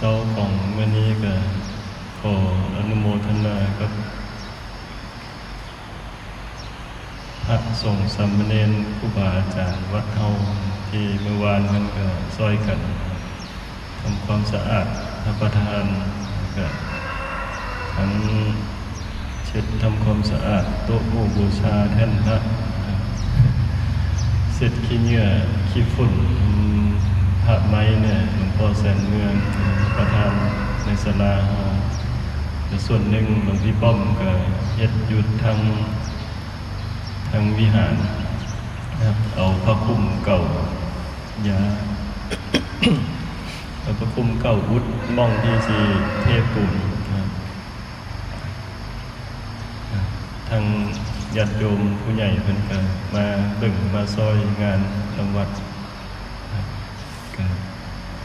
ເຊົ້າຂອງມື້ນີ້ກໍຂໍອະນຸໂມທະນາກັບພະສົງສາມະເນນ ຄູບາອາຈານວັດເຮົາ ທີ່ມື້ວານເພິ່ນກໍຊ່ອຍກັນທຳຄວາມສະອາດພະປະທານ ແລ້ວກໍທັງ ເຊັດທຳຄວາມສະອາດໂຕະໝູ່ບູຊາແທ່ນພະ ເຊັດຂີ້ເຫຍື້ອຂີ້ຝຸ່ນພະໄມ້ແດ່ ຫຼວງພໍ່ແສນເມືອງ ປະທານໃນສາລາເຮົາ ແລະ ສ່ວນໜຶ່ງຫຼວງພີ່ປ້ອມກໍເຮັດຢູ່ທາງ ທາງວິຫານ ເອົາຜ້າຄຸມເກົ່າຢາ ເອົາຜ້າຄຸມເກົ່າອຸດໝ່ອງທີ່ຊິເທປູນ ທາງຍາດໂຍມຜູ້ໃຫຍ່ເພິ່ນກໍມາເບິ່ງມາຊ່ອຍງານນຳວັດ ກໍ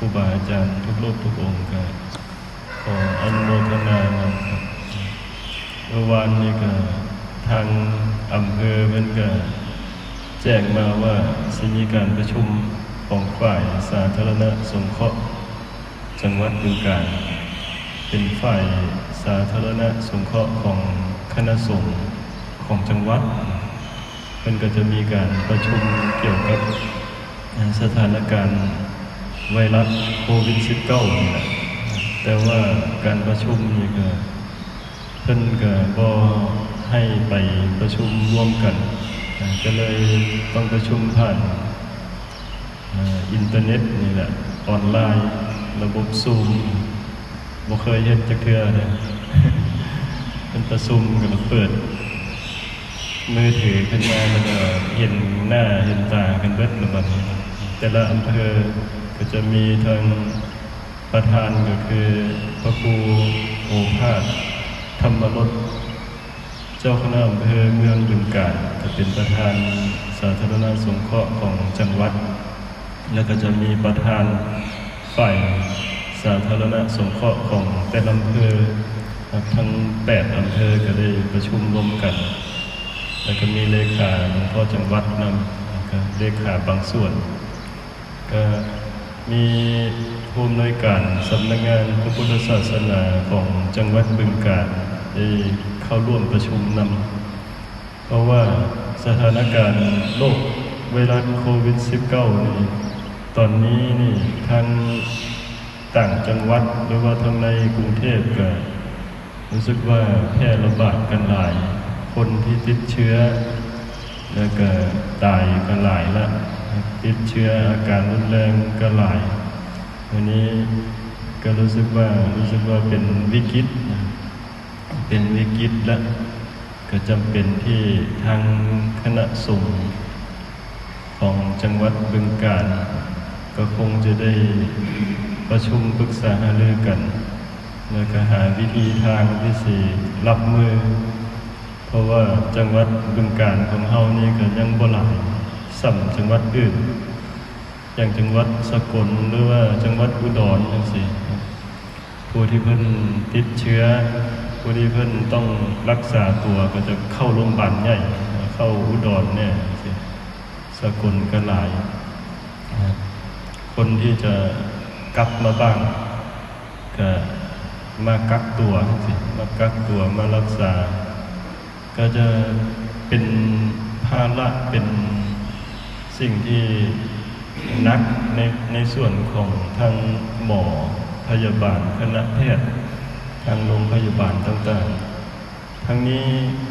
ຄູບາອາຈານທຸກຮູບທຸກອົງກໍຂໍອະນຸໂມທະນານຳ. ເມື່ອວານນີ້ກໍທາງອຳເພີເພິ່ນກໍແຈ້ງມາວ່າຊິມີການປະຊຸມຂອງຝ່າຍສາທາລະນະສົງເຄາະ ຈັງຫວັດບຶງການ ເປັນຝ່າຍສາທາລະນະສົງເຄາະຂອງຄະນະສົງຂອງຈັງຫວັດ ເພິ່ນກໍຈະມີການປະຊຸມກ່ຽວກັບສະຖານະການໄວຣັສໂຄວິດສິບເກົ້ານີ້ແຫຼະ ແຕ່ວ່າການປະຊຸມນີ້ກໍ ເພິ່ນກໍບໍ່ໃຫ້ໄປປະຊຸມຮ່ວມກັນ ກໍເລີຍຕ້ອງປະຊຸມຜ່ານ ເອີ ອິນເຕີເນັດນີ້ແຫຼະ ອອນລາຍ ລະບົບຊູມ ບໍ່ເຄີຍເຮັດຈັກເທື່ອເດ້ ເພິ່ນປະຊຸມກໍເປີດມືຖືຂຶ້ນມາ ແລ້ວກໍເຫັນໜ້າເຫັນຕາກັນເບິດ ແລ້ວບັດນີ້ ແຕ່ລະອຳເພີກໍຈະມີທັງປະທານ ກໍຄືພະຄູໂອພາດ ທຳມະລົດ ເຈົ້າຄະນະອຳເພີເມືອງບຶງການ ກໍເປັນປະທານສາທາລະນະສົງເຄາະຂອງຈັງຫວັດ ແລ້ວກໍຈະມີປະທານຝ່າຍສາທາລະນະສົງເຄາະຂອງແຕ່ລະອຳເພີ ທັງແປດອຳເພີກໍໄດ້ປະຊຸມຮ່ວມກັນ ແລ້ວກໍມີເລຂາຫຼວງພໍ່ຈັງຫວັດນຳ ແລ້ວກໍເລຂາບາງສ່ວນ ກໍມີຜູ້ອຳນວຍການສຳນັກງານພະພຸດທະສາສະໜາຂອງຈັງຫວັດບຶງການ ໄດ້ເຂົ້າຮ່ວມປະຊຸມນຳ ເພາະວ່າສະຖານະການໂລກໄວຣັສໂຄວິດສິບເກົ້ານີ້ ຕອນນີ້ນີ້ ທັງຕ່າງຈັງຫວັດ ຫຼືວ່າທັງໃນກຸງເທບ ກໍ ຮູ້ສຶກວ່າແຜ່ລະບາດກັນຫຼາຍ, ຄົນທີ່ຕິດເຊື້ອ ແລ້ວກະຕາຍກະຫຼາຍລະ, ຕິດເຊື້ອອາການຮຸນແຮງກະຫຼາຍ. ອັນນີ້ກະຮູ້ສຶກວ່າ, ຮູ້ສຶກວ່າເປັນວິກິດ, ເປັນວິກິດລະ, ກະຈຳເປັນທີ່ທາງຄະນະສົງ ຂອງຈັງຫວັດບຶງການ ກໍຄົງຈະໄດ້ປະຊຸມປຶກສາຫາລືກັນ ແລ້ວກໍຫາວິທີທາງທີ່ຊິຮັບມື ເພາະວ່າຈັງຫວັດບຶງການຂອງເຮົານີ້ກໍຍັງບໍ່ຫຼາຍສ່ຳຈັງຫວັດອື່ນ ຢ່າງຈັງຫວັດສະກົນ ຫຼືວ່າຈັງຫວັດອຸດອນຈັ່ງຊີ້. ຜູ້ທີ່ເພິ່ນຕິດເຊື້ອ ຜູ້ທີ່ເພິ່ນຕ້ອງລັກສາຕົວ ກໍຈະເຂົ້າໂຮງບານໃຫຍ່ ເຂົ້າອຸດອນແດ່ ສະກົນກໍຫຼາຍ. ຄົນທີ່ຈະກັບມາບ້ານ ກໍມາກັກຕົວ ມາກັກຕົວ ມາລັກສາ ກໍຈະເປັນພາລະ ເປັນສິ່ງທີ່ໜັກໃນ ໃນສ່ວນຂອງທັງໝໍພະຍາບານ ຄະນະແພດ ທາງໂຮງພະຍາບານຕ່າງໆ. ທັງນີ້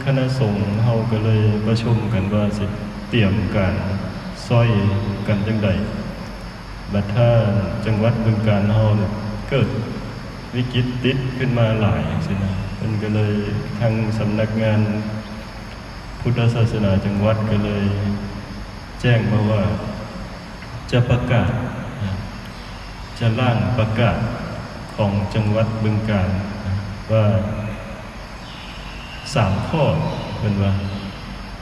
ຄະນະສົງເຮົາກໍເລີຍປະຊຸມກັນວ່າຊິຕຽມການຊ່ອຍກັນຈັ່ງໃດ. ບັດຖ້າຈັງຫວັດບຶງການເຮົາເກີດວິກິດຕິດຂຶ້ນມາຫຼາຍຈັ່ງຊີ້ນະ ເພິ່ນກໍເລີຍ ທາງສຳນັກງານພຸດທະສາສະໜາຈັງຫວັດກໍເລີຍແຈ້ງມາວ່າ ຈະປະກາດ ຈະລ້າງປະກາດຂອງຈັງຫວັດບຶງການວ່າ ສາມຂໍ້ ເພິ່ນວ່າ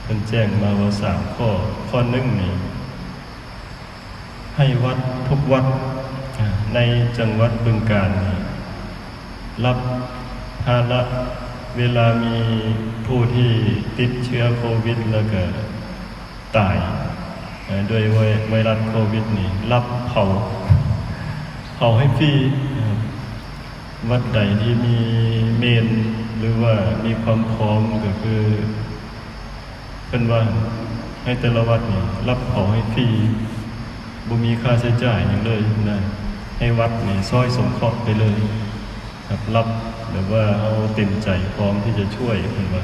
ເພິ່ນແຈ້ງມາວ່າສາມຂໍ້. ຂໍ້ໜຶ່ງນີ້ ໃຫ້ວັດທຸກວັດ ອາ ໃນຈັງຫວັດບຶງການນີ້ ຮັບພາລະເວລາມີຜູ້ທີ່ຕິດເຊື້ອໂຄວິດ ແລ້ວກະຕາຍ ອາ ດ້ວຍໄວ ໄວຣັສໂຄວິດນີ້ ຮັບເຜົາ ເຜົາໃຫ້ຟຣີ ອາ ວັດໃດທີ່ມີເມນ ຫຼືວ່າມີຄວາມພ້ອມ ກໍຄືເພິ່ນວ່າໃຫ້ແຕ່ລະວັດນີ້ຮັບເຜົາໃຫ້ຟຣີ ບໍ່ມີຄ່າໃຊ້ຈ່າຍຫຍັງເລີຍນະ ໃຫ້ວັດນີ້ຊ່ອຍສົງເຄາະໄປເລີຍ ຮັບ ແບບວ່າເຮົາເຕັມໃຈພ້ອມທີ່ຈະຊ່ວຍ ເພິ່ນວ່າ.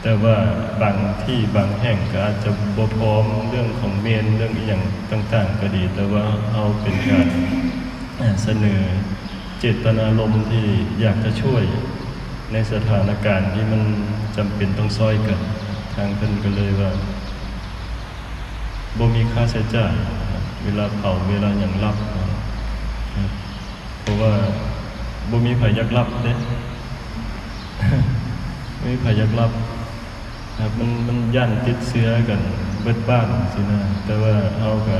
ແຕ່ວ່າບາງທີ່ບາງແຫ່ງກໍອາດຈະບໍ່ພ້ອມເລື່ອງຂອງເມນ ເລື່ອງອີ່ຫຍັງຕ່າງໆກໍດີ ແຕ່ວ່າເຮົາເປັນການ ເອີ ສະເໜີເຈດຕະນາລົມທີ່ຢາກຈະຊ່ວຍໃນສະຖານະການທີ່ມັນຈຳເປັນຕ້ອງຊ່ອຍກັນ. ທາງເພິ່ນກໍເລີຍວ່າ ບໍ່ມີຄ່າໃຊ້ຈ່າຍ ເວລາເຜົາ ເວລາຫຍັງ ຮັບ ເພາະວ່າບໍ່ມີໃຜຢາກຮັບເດ້ ບໍ່ມີໃຜຢາກຮັບ ມັນ ມັນຢ້ານຕິດເຊື້ອກັນເບິດບ້ານຊີ້ນະ. ແຕ່ວ່າເຮົາກະ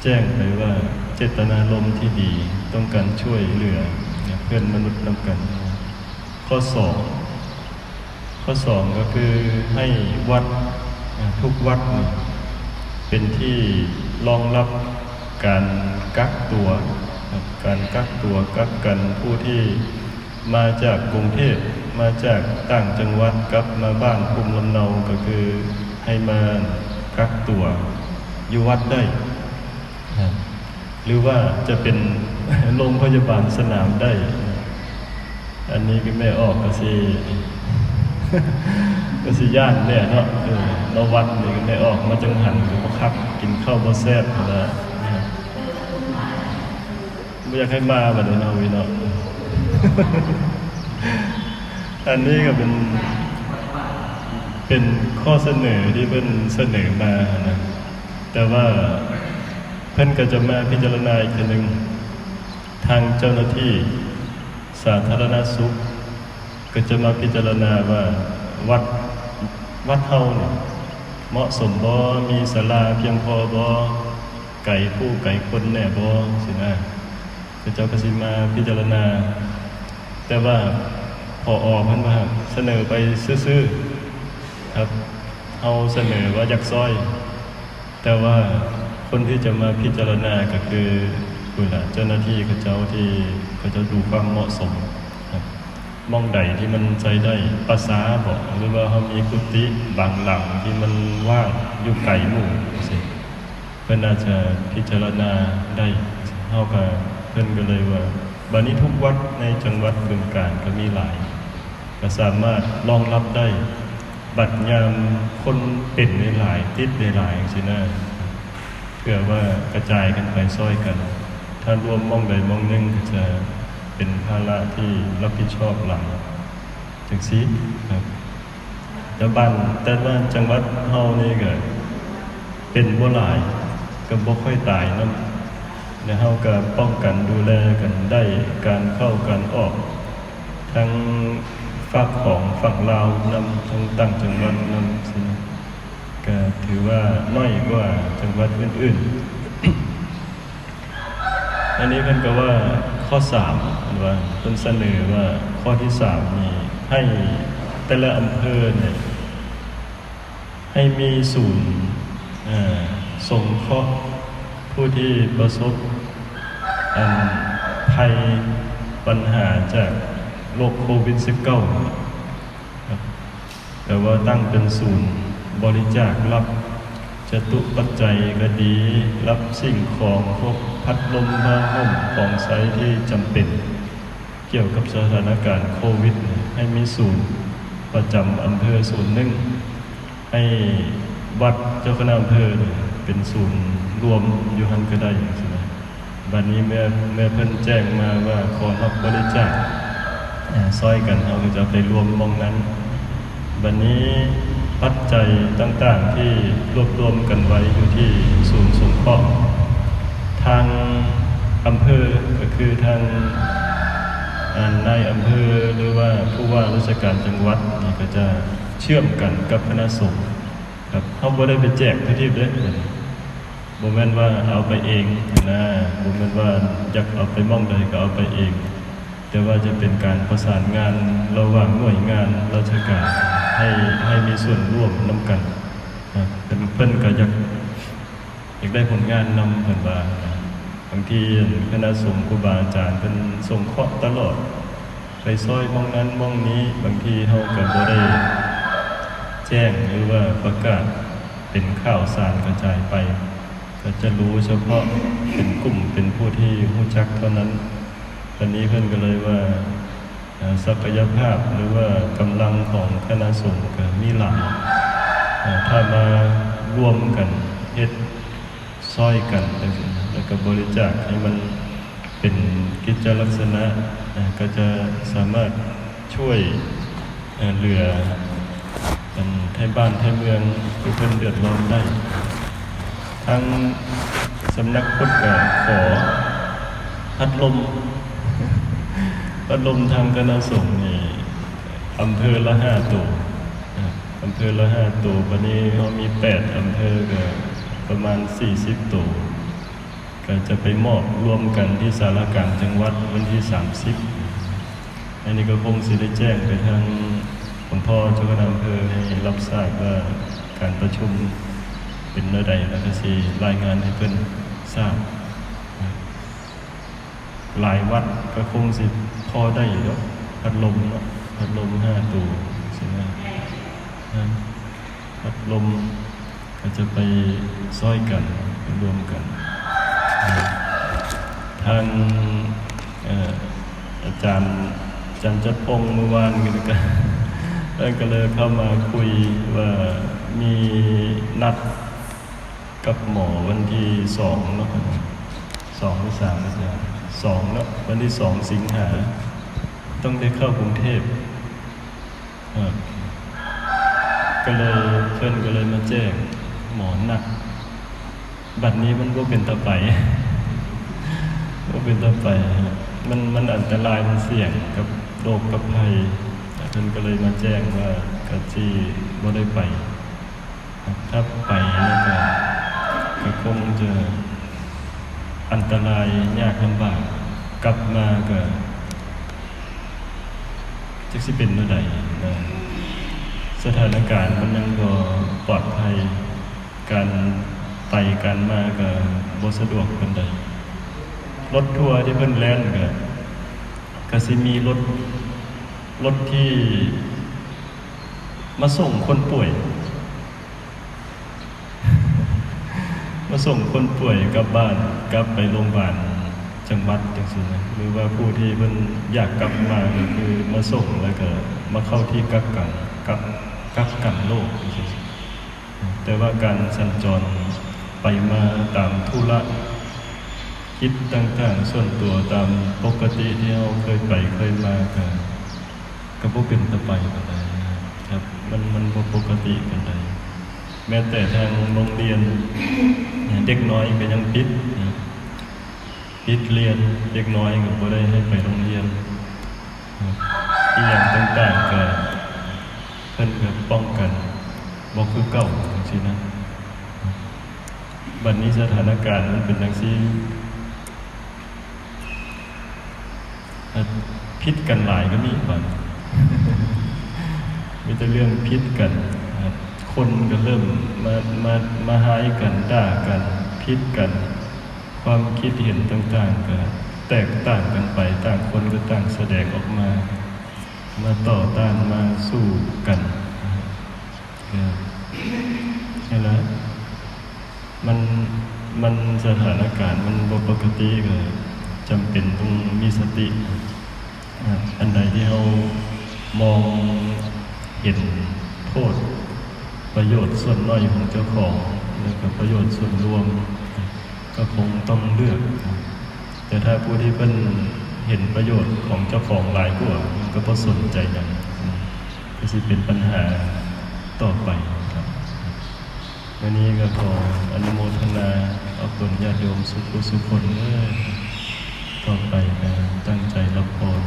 ແຈ້ງໄປວ່າເຈດຕະນາລົມທີ່ດີ ຕ້ອງການຊ່ວຍເຫຼືອເພື່ອນມະນຸດນຳກັນ. ຂໍ້ສອງ ຂໍ້ສອງກໍຄືໃຫ້ວັດ ອາ ທຸກວັດນີ້ເປັນທີ່ຮອງຮັບການກັກຕົວ ການກັກຕົວກັກກັນຜູ້ທີ່ມາຈາກກຸງເທບ ມາຈາກຕ່າງຈັງຫວັດ ກັບມາບ້ານພູມລຳເນົາ ກໍຄືໃຫ້ມາກັກຕົວຢູ່ວັດໄດ້ ຫຼືວ່າຈະເປັນໂຮງພະຍາບານສະໜາມໄດ້. ອັນນີ້ຄືແມ່ອອກກໍຊິ ກໍຊິຢ້ານແດ່ເນາະ ເອີ ມາວັດນີ້ແມ່ອອກມາຈັງຫັນກໍບໍ່ຄັກ ກິນເຂົ້າບໍ່ແຊບຫັ້ນລະ ບໍ່ຢາກໃຫ້ມາບັດນີ້ເນາະ ເວີຍເນາະ. ອັນນີ້ກໍເປັນ ເປັນຂໍ້ສະເໜີທີ່ເພິ່ນສະເໜີມານະ ແຕ່ວ່າເພິ່ນກໍຈະມາພິຈາລະນາອີກເທື່ອໜຶ່ງ ທາງເຈົ້າໜ້າທີ່ສາທາລະນະສຸກ ກໍຈະມາພິຈາລະນາວ່າ ວັດ ວັດເຮົານີ້ເໝາະສົມບໍ່ ມີສາລາພຽງພໍບໍ່ ໄກຜູ້ໄກຄົນແນ່ບໍ່ ຊີ້ນະ. ເຂົາເຈົ້າກໍຊິມາພິຈາລະນາ ແຕ່ວ່າ ຜອ ເພິ່ນວ່າສະເໜີໄປຊື່ໆ ຄັບ ເຮົາສະເໜີວ່າຢາກຊ່ອຍ ແຕ່ວ່າຄົນທີ່ຈະມາພິຈາລະນາກໍຄື ພຸ້ນລະ ເຈົ້າໜ້າທີ່ເຂົາເຈົ້າທີ່ເຂົາເຈົ້າດູຄວາມເໝາະສົມ ໝ່ອງໃດທີ່ມັນໃຊ້ໄດ້ ປາສາບໍ ຫຼືວ່າເຮົາມີກຸຕິບາງຫຼັງທີ່ມັນວ່າງຢູ່ໄກໝູ່ຈັ່ງຊີ້ ເພິ່ນອາດຈະພິຈາລະນາໄດ້ ເຮົາກະ ເພິ່ນກໍເລີຍວ່າ ບາດນີ້ທຸກວັດໃນຈັງຫວັດບຶງການກໍມີຫຼາຍ ກໍສາມາດຮອງຮັບໄດ້ ບັດຍາມຄົນເປັນຫຼາຍໆ ຕິດຫຼາຍໆ ຈັ່ງຊີ້ນະ ເພື່ອວ່າກະຈາຍກັນໄປຊ່ອຍກັນ ຖ້າລວມໝ່ອງໃດໝ່ອງໜຶ່ງກໍຈະເປັນພາລະທີ່ຮັບຜິດຊອບຫຼາຍ ຈັ່ງຊີ້ ແຕ່ບ້ານ ແຕ່ລະຈັງຫວັດເຮົານີ້ກະເປັນບໍ່ຫຼາຍ ກະບໍ່ຄ່ອຍຕາຍນຳ ແລະເຮົາກະປ້ອງກັນດູແລກັນໄດ້ ການເຂົ້າການອອກ ທັງຝາກຂອງຝາກລາວນຳ ທັງຕ່າງຈັງຫວັດນຳ ຊີ້ນະ ກະຖືວ່າໜ້ອຍກວ່າຈັງຫວັດອື່ນໆ. ອັນນີ້ເພິ່ນກໍວ່າຂໍ້ສາມ ເພິ່ນວ່າ ເພິ່ນສະເໜີວ່າຂໍ້ທີສາມນີ້ ໃຫ້ແຕ່ລະອຳເພີນີ້ ໃຫ້ມີສູນ ເອີ ສົງເຄາະຜູ້ທີ່ປະສົບ ອັນ ໄພ ບັນຫາຈາກໂລກໂຄວິດສິບເກົ້າ ແບບວ່າຕັ້ງເປັນສູນບໍລິຈາກ ຮັບຈະຕຸປັດໄຈກໍດີ ຮັບສິ່ງຂອງ ພວກພັດລົມ ຜ້າຫົ່ມ ຂອງໃຊ້ທີ່ຈຳເປັນ ກ່ຽວກັບສະຖານະການໂຄວິດ ໃຫ້ມີສູນປະຈຳອຳເພີສູນໜຶ່ງ ໃຫ້ວັດເຈົ້າຄະນະອຳເພີເປັນສູນລວມຢູ່ຫັ້ນກໍໄດ້ ຈັ່ງຊີ້ນະ. ບັດນີ້ເມື່ອ ເມື່ອເພິ່ນແຈ້ງມາວ່າຂໍຮັບບໍລິຈາກ ເອີ ຊ່ອຍກັນ ເຮົາກໍຈະໄປລວມໝ່ອງນັ້ນ. ບັດນີ້ປັດໄຈຕ່າງໆທີ່ລວບລວມກັນໄວ້ຢູ່ທີ່ສູນສົງເຄາະ ທາງອຳເພີ ກໍຄືທາງ ອັນ ນາຍອຳເພີ ຫຼືວ່າຜູ້ວ່າລາຊະການຈັງຫວັດນີ້ ກໍຈະເຊື່ອມກັນກັບຄະນະສົງ ແບບເຮົາບໍ່ໄດ້ໄປແຈກທົ່ວທີບເດ້. ບໍ່ແມ່ນວ່າເອົາໄປເອງນະ ບໍ່ແມ່ນວ່າຢາກເອົາໄປໝ່ອງໃດກໍເອົາໄປເອງ ແຕ່ວ່າຈະເປັນການປະສານງານລະຫວ່າງໜ່ວຍງານລາຊະການ ໃຫ້ ໃຫ້ມີສ່ວນຮ່ວມນຳກັນນະ. ເພິ່ນ ເພິ່ນກໍຢາກ ຢາກໄດ້ຜົນງານນຳ ເພິ່ນວ່ານະ. ບາງທີຄະນະສົງ ຄູບາອາຈານເພິ່ນສົງເຄາະຕະຫຼອດ ໄປຊ່ອຍໝ່ອງນັ້ນໝ່ອງນີ້, ບາງທີເຮົາກໍບໍ່ໄດ້ແຈ້ງ ຫຼືວ່າປະກາດເປັນຂ່າວສານກະຈາຍໄປ, ກໍຈະຮູ້ສະເພາະເປັນກຸ່ມ ເປັນຜູ້ທີ່ຮູ້ຈັກເທົ່ານັ້ນ. ບາດນີ້ເພິ່ນກໍເລີຍວ່າ ເອີ່ ສັກກະຍະພາບ ຫຼືວ່າກຳລັງຂອງຄະນະສົງກໍມີຫຼາຍ, ເອີ່ ຖ້າມາລວມກັນເຮັດຊ່ອຍກັນຈັ່ງຊີ້ນະ ແລ້ວກໍບໍລິຈາກໃຫ້ມັນເປັນກິດຈະລັກສະນະ ເອີ່ ກໍຈະສາມາດຊ່ວຍ ເອີ່ ເຫຼືອ ອັນ ໄທບ້ານໄທເມືອງທີ່ເພິ່ນເດືອດຮ້ອນໄດ້. ທາງສຳນັກພຸດກໍຂໍພັດລົມ, ພັດລົມທາງຄະນະສົງນີ້ ອຳເພີລະຫ້າໂຕ, ອຳເພີລະຫ້າໂຕ, ບາດນີ້ເຮົາມີແປດອຳເພີ ກໍປະມານສີ່ສິບໂຕ. ກໍຈະໄປມອບລວມກັນທີ່ສາລາກາງຈັງຫວັດວັນທີສາມສິບ. ອັນນີ້ກໍຄົງຊິໄດ້ແຈ້ງໄປທາງຫຼວງພໍ່ເຈົ້າຄະນະອຳເພີໃຫ້ຮັບຊາບວ່າການປະຊຸມເປັນແນວໃດ ແລ້ວກໍຊິລາຍງານໃຫ້ເພິ່ນຊາບ. ຫຼາຍວັດກໍຄົງຊິພໍໄດ້ຢູ່ດອກ ພັດລົມເນາະ, ພັດລົມຫ້າໂຕຊີ້ນະ. ພັດລົມ ກໍຈະໄປຊ່ອຍກັນ ໄປລວມກັນ. ທາງ ເອີ່ ອາຈານ ອາຈານຈັດພົງ ມື້ວານນີ້ກໍ ເພິ່ນກໍເລີຍເຂົ້າມາຄຸຍວ່າມີນັດກັບໝໍວັນທີສອງເນາະ, ສອງຫຼືສາມ ອາຈານ ສອງເນາະ, ວັນທີສອງສິງຫາ ຕ້ອງໄດ້ເຂົ້າກຸງເທບ. ເອີ່ ກໍເລີຍ ເພິ່ນກໍເລີຍມາແຈ້ງໝໍນັດ. ບັດນີ້ມັນບໍ່ເປັນຕາໄປ, ບໍ່ເປັນຕາໄປ. ມັນ ມັນອັນຕະລາຍ, ມັນສ່ຽງກັບໂລກກັບໄພ. ເພິ່ນກໍເລີຍມາແຈ້ງວ່າກະຊິບໍ່ໄດ້ໄປ. ຖ້າໄປແລ້ວກໍ ກໍຄົງຈະອັນຕະລາຍ ຍາກລຳບາກ, ກັບມາກໍຈັກຊິເປັນແນວໃດນະ, ສະຖານະການມັນຍັງບໍ່ປອດໄພ, ການໄປການມາກໍບໍ່ສະດວກປານໃດ. ລົດທົວທີ່ເພິ່ນແລ່ນກໍ ກໍຊິມີລົດ ລົດທີ່ມາສົ່ງຄົນປ່ວຍ ມາສົ່ງຄົນປ່ວຍກັບບ້ານ, ກັບໄປໂລງບານຈັງຫວັດຈັ່ງຊີ້ນະ, ຫຼືວ່າຜູ້ທີ່ເພິ່ນຢາກກັບມາກໍຄືມາສົ່ງ ແລ້ວກໍມາເຂົ້າທີ່ກັກກັນ, ກັກ ກັກກັນໂລກຈັ່ງຊີ້. ແຕ່ວ່າການສັນຈອນໄປມາຕາມທຸລະກິດຕ່າງໆ ສ່ວນຕົວຕາມປົກກະຕິທີ່ເຮົາເຄີຍໄປເຄີຍມາ ກໍ ກໍບໍ່ເປັນຕາໄປປານໃດນະຄັບ, ມັນ ມັນບໍ່ປົກກະຕິປານໃດ. ແມ້ແຕ່ທາງໂຮງຮຽນ ເດັກນ້ອຍກໍຍັງປິດນະ, ປິດຮຽນ, ເດັກນ້ອຍກໍບໍ່ໄດ້ໃຫ້ໄປໂຮງຮຽນ. ອີ່ຫຍັງຕ່າງໆ ກໍເພິ່ນກໍປ້ອງກັນບໍ່ຄືເກົ່າຈັ່ງຊີ້ນະ. ບັດນີ້ສະຖານະການມັນເປັນຈັ່ງຊີ້, ຜິດກັນຫຼາຍກໍມີບັດ, ມີແຕ່ເລື່ອງຜິດກັນ, ຄົນກໍເລີ່ມມາ ມາ ມາຮ້າຍກັນ, ດ່າກັນ, ຜິດກັນ, ຄວາມຄິດເຫັນຕ່າງໆກໍແຕກຕ່າງກັນໄປ, ຕ່າງຄົນກໍຕ່າງສະແດງອອກມາ, ມາຕໍ່ຕ້ານ, ມາສູ້ກັນ. ເອີ ນັ້ນລະ ມັນ ມັນ ສະຖານະການມັນບໍ່ປົກກະຕິ ກໍຈຳເປັນຕ້ອງມີສະຕິ. ອັນໃດທີ່ເຮົາມອງເຫັນໂທດ ປະໂຫຍດສ່ວນໜ້ອຍຂອງເຈົ້າຂອງ ແລ້ວກໍປະໂຫຍດສ່ວນລວມ ກໍຄົງຕ້ອງເລືອກ. ແຕ່ຖ້າຜູ້ທີ່ເພິ່ນເຫັນປະໂຫຍດຂອງເຈົ້າຂອງຫຼາຍກວ່າ ມັນກໍບໍ່ສົນໃຈຫຍັງ, ກໍຊິເປັນບັນຫາຕໍ່ໄປ. ມື້ນີ້ກໍຂໍອະນຸໂມທະນາອອກຕົນຍາດໂຍມສຸຂູສຸຄົນເດີ. ຕໍ່ໄປກໍຕັ້ງໃຈຮັບພອນ.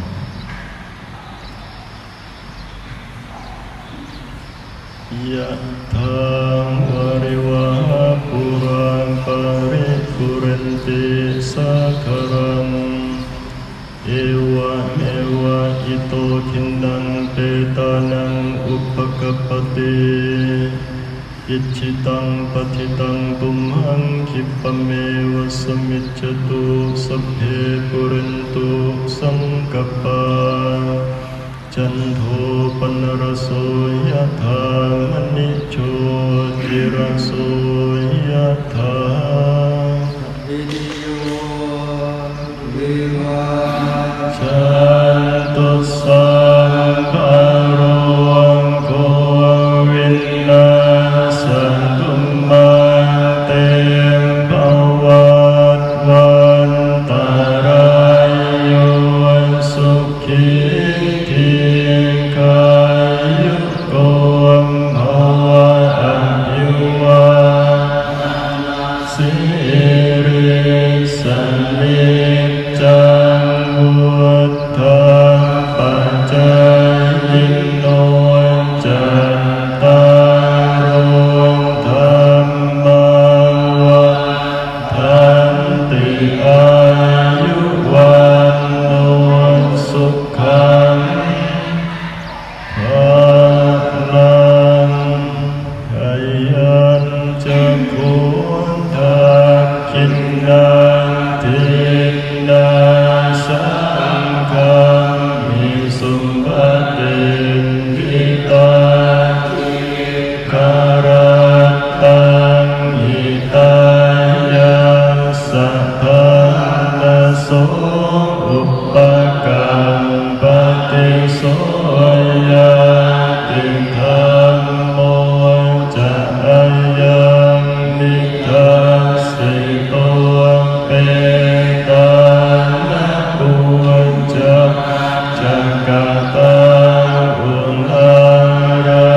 ຍະຖາ ວາລິວະຫາ ປູຣາ ປະລິປູເຣນຕິ ສາຄະລັງ ເອວະເມວະ ອິໂຕ ທິນນັງ ເປຕານັງ ອຸປະກັບປະຕິ. Icchitaṃ patthitaṃ tumhaṃ khippameva samijjhatu, sabbe pūrentu saṅkappā, cando paṇṇaraso yathā, maṇi jotiraso yathā. Sabbītiyo vivajjantu, sabbarogo vinassatu, mā te bhavatvantarāyo, sukhī dīghāyuko bhava. Abhivādanasī lissa niccaṃ vuḍḍhāpacāyino, cattāro dhammā vaḍḍhanti, āyu vaṇṇo sukhaṃ balaṃ. Khayañca kho dakkhiṇaṃ dinnā, saṅghamhi supatiṭṭhitā, dīgharattaṃ hitāyassa, ṭhānaso upakappati. So ñātidhammo ca ayaṃ nidassito, petāna pūjā ca katā uḷārā,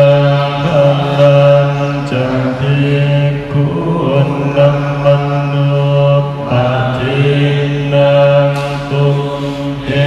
balañca bhikkhūnamanuppadinnaṃ, tumhe